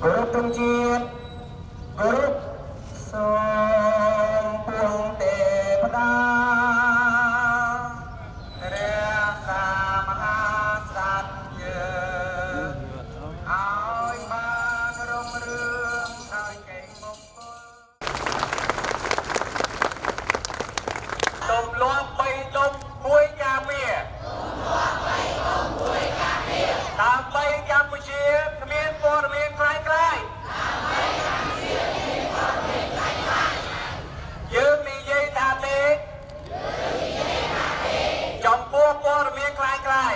គោរពទង់ជាតិគោរពសូមពួងទេវតារក្សាមហាសត្វយើងឲ្យបានរុងរឿងដោយជ័យមង្គលទម្លាប់បីដុំមួយការពារដើម្បីកម្ពុជាគ្មានព័ត៌មានក្លែងក្លាយយើងនិយាយថាទេចំពោះព័ត៌មានក្លែងក្លាយ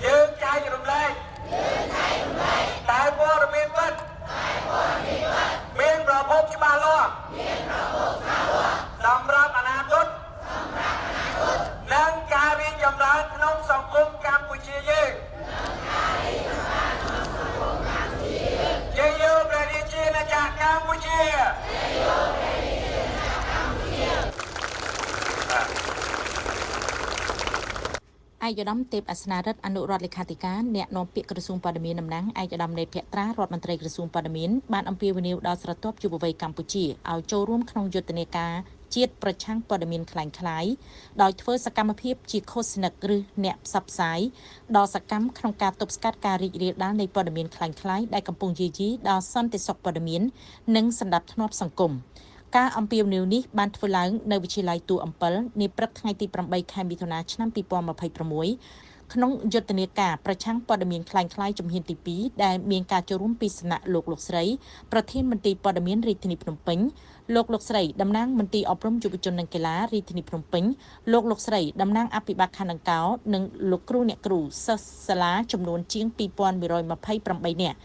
យើងចែករំលែកតែព័ត៌មានពិតមានប្រភពច្បាស់លាស់សម្រាប់អនាគតនិងការរីកចម្រើនក្នុងសង្គមកម្ពុជាយើងជ័យយោព្រះរាជាណាចក្រកម្ពុជា ឯកឧត្តមទេពអាសនារិទ្ធអនុរដ្ឋលេខាធិការអ្នកនាំពាក្យក្រសួងព័ត៌មានតំណាងឯកឧត្តមនេតភក្ត្រារដ្ឋមន្ត្រីក្រសួងព័ត៌មានបានអំពាវនាវដល់ស្រទាប់យុវវ័យកម្ពុជាឲ្យចូលរួមក្នុងយុទ្ធនាការជាតិប្រឆាំងព័ត៌មានក្លែងក្លាយដោយធ្វើសកម្មភាពជាឃោសនិកឬអ្នកផ្សព្វផ្សាយដ៏សកម្មក្នុងការទប់ស្កាត់ការរីករាលដាលនៃព័ត៌មានក្លែងក្លាយដែលកំពុងយាយីដល់សន្តិសុខព័ត៌មាននិងសណ្ដាប់ធ្នាប់សង្គមការអំពាវនាវនេះបានធ្វើឡើងនៅវិទ្យាល័យទួលអំពិលនាព្រឹកថ្ងៃទី8ខែមិថុនាឆ្នាំ2026ក្នុងយុទ្ធនាការប្រឆាំងព័ត៌មានក្លែងក្លាយជំហានទី2ដែលមានការចូលរួមពីសំណាក់លោកលោកស្រីប្រធានមន្ទីរព័ត៌មានរាជធានីភ្នំពេញលោកលោកស្រីតំណាងមន្ទីរអប់រំយុវជននិងកីឡារាជធានីភ្នំពេញលោកលោកស្រីតំណាងអភិបាលខណ្ឌដង្កោនិងលោកគ្រូអ្នកគ្រូសិស្សសាលាចំនួនជាង2128នាក់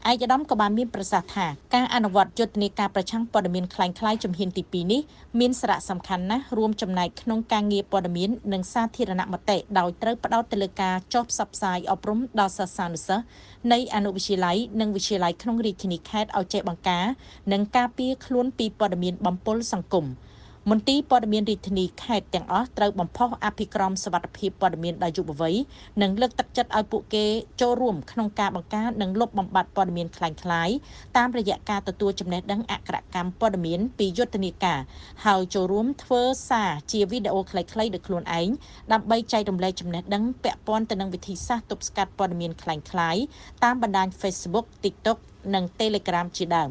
ឯកឧត្តមក៏បានមានប្រសាសន៍ថាការអនុវត្តយុទ្ធនាការប្រឆាំងព័ត៌មានក្លែងក្លាយជំហានទី2នេះមានសារៈសំខាន់ណាស់រួមចំណែកក្នុងការងារព័ត៌មាននិងសាធារណមតិដោយត្រូវផ្ដោតទៅលើការចុះផ្សព្វផ្សាយអប់រំដល់សិស្សានុសិស្សនៃអនុវិទ្យាល័យនិងវិទ្យាល័យក្នុងរាជធានីខេត្តឲ្យចេះបង្ការនិងការពារខ្លួនពីព័ត៌មានបំពុលសង្គមមន្ទីរព័ត៌មានរាជធានីខេត្តទាំងអស់ត្រូវបំផុសអភិក្រមសុវត្ថិភាពព័ត៌មានដល់យុវវ័យនិងលើកទឹកចិត្តឲ្យពួកគេចូលរួមក្នុងការបង្ការនិងលុបបំបាត់ព័ត៌មានក្លែងក្លាយតាមរយៈការទទួលចំណេះដឹងអក្ខរកម្មព័ត៌មានពីយុទ្ធនាការហើយចូលរួមធ្វើសារជាវីដេអូខ្លីៗដោយខ្លួនឯងដើម្បីចែករំលែកចំណេះដឹងពាក់ព័ន្ធទៅនឹងវិធីសាស្ត្រទប់ស្កាត់ព័ត៌មានក្លែងក្លាយតាមបណ្ដាញ Facebook TikTok និង Telegram ជាដើម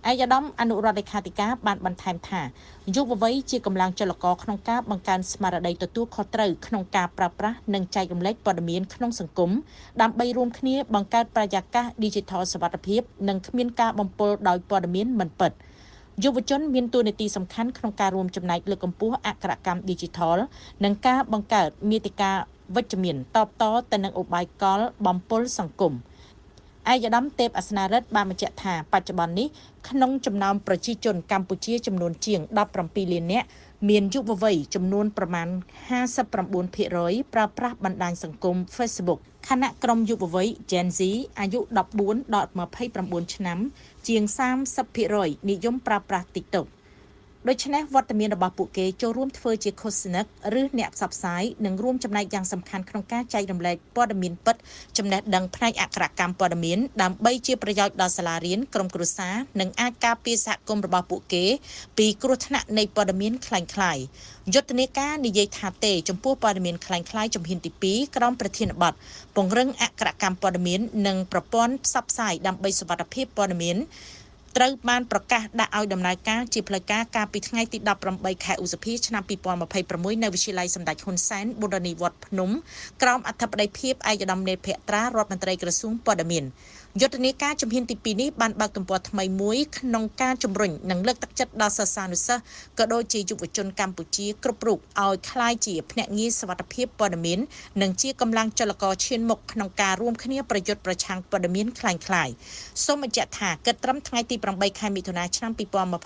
ឯកឧត្តមអនុរដ្ឋលេខាធិការបានបន្ថែមថាយុវវ័យជាកម្លាំងចលករក្នុងការបង្កើនស្មារតីទទួលខុសត្រូវក្នុងការប្រើប្រាស់និងចែករំលែកព័ត៌មានក្នុងសង្គមដើម្បីរួមគ្នាបង្កើតបរិយាកាស Digital សុវត្ថិភាពនិងគ្មានការបំពុលដោយព័ត៌មានមិនពិតយុវជនមានតួនាទីសំខាន់ក្នុងការរួមចំណែកលើកកម្ពស់អក្ខរកម្ម Digital និងការបង្កើតមាតិកាវិជ្ជមានតបតទៅនឹងឧបាយកលបំពុលសង្គមឯកឧត្តមទេពអាសនារិទ្ធបានបញ្ជាក់ថាបច្ចុប្បន្ននេះក្នុងចំណោមប្រជាជនកម្ពុជាចំនួនជាង17លាននាក់មានយុវវ័យចំនួនប្រមាណ59%ប្រើប្រាស់បណ្ដាញសង្គម Facebook ខណៈក្រុមយុវវ័យ Gen Z អាយុ14ដល់29ឆ្នាំជាង30%និយមប្រើប្រាស់ TikTok ដូច្នេះវត្តមានរបស់ពួកគេចូលរួមធ្វើជាឃោសនិកឬអ្នកផ្សព្វផ្សាយនិងរួមចំណែកយ៉ាងសំខាន់ក្នុងការចែករំលែកព័ត៌មានពិតចំណេះដឹងផ្នែកអក្ខរកម្មព័ត៌មានដើម្បីជាប្រយោជន៍ដល់សាលារៀនក្រុមគ្រួសារនិងអាចការពារសហគមន៍របស់ពួកគេពីគ្រោះថ្នាក់នៃព័ត៌មានក្លែងក្លាយយុទ្ធនាការនិយាយថាទេចំពោះព័ត៌មានក្លែងក្លាយជំហានទី2ក្រោមប្រធានបទពង្រឹងអក្ខរកម្មព័ត៌មាននិងប្រព័ន្ធផ្សព្វផ្សាយដើម្បីសុវត្ថិភាពព័ត៌មានត្រូវបានប្រកាសដាក់ឲ្យដំណើរការជាផ្លូវការកាលពីថ្ងៃទី18ខែឧសភាឆ្នាំ2026នៅវិទ្យាល័យសម្ដេចហ៊ុនសែនបុរនីវត្តភ្នំក្រោមអធិបតីភាពឯកឧត្តមនេតភក្ត្រារដ្ឋមន្ត្រីក្រសួងព័ត៌មានយុទ្ធនាការជំហានទី2នេះបានបើកទំព័រថ្មីមួយក្នុងការជំរុញនិងលើកទឹកចិត្តដល់សិស្សានុសិស្សក៏ដូចជាយុវជនកម្ពុជាគ្រប់រូបឲ្យក្លាយជាភ្នាក់ងារសុវត្ថិភាពព័ត៌មាននិងជាកម្លាំងចលករឈានមុខក្នុងការរួមគ្នាប្រយុទ្ធប្រឆាំងព័ត៌មានក្លែងក្លាយសូមបញ្ជាក់ថាគិតត្រឹមថ្ងៃទី8ខែមិថុនាឆ្នាំ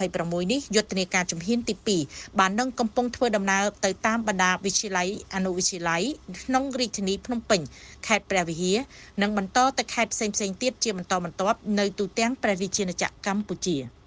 2026នេះយុទ្ធនាការជំហានទី2បាននឹងកំពុងធ្វើដំណើរទៅតាមបណ្ដាវិទ្យាល័យអនុវិទ្យាល័យក្នុងរាជធានីភ្នំពេញខេត្តព្រះវិហារនិងបន្តទៅខេត្តផ្សេងៗទៀតជាបន្តបន្ទាប់នៅទូទាំងព្រះរាជាណាចក្រកម្ពុជា។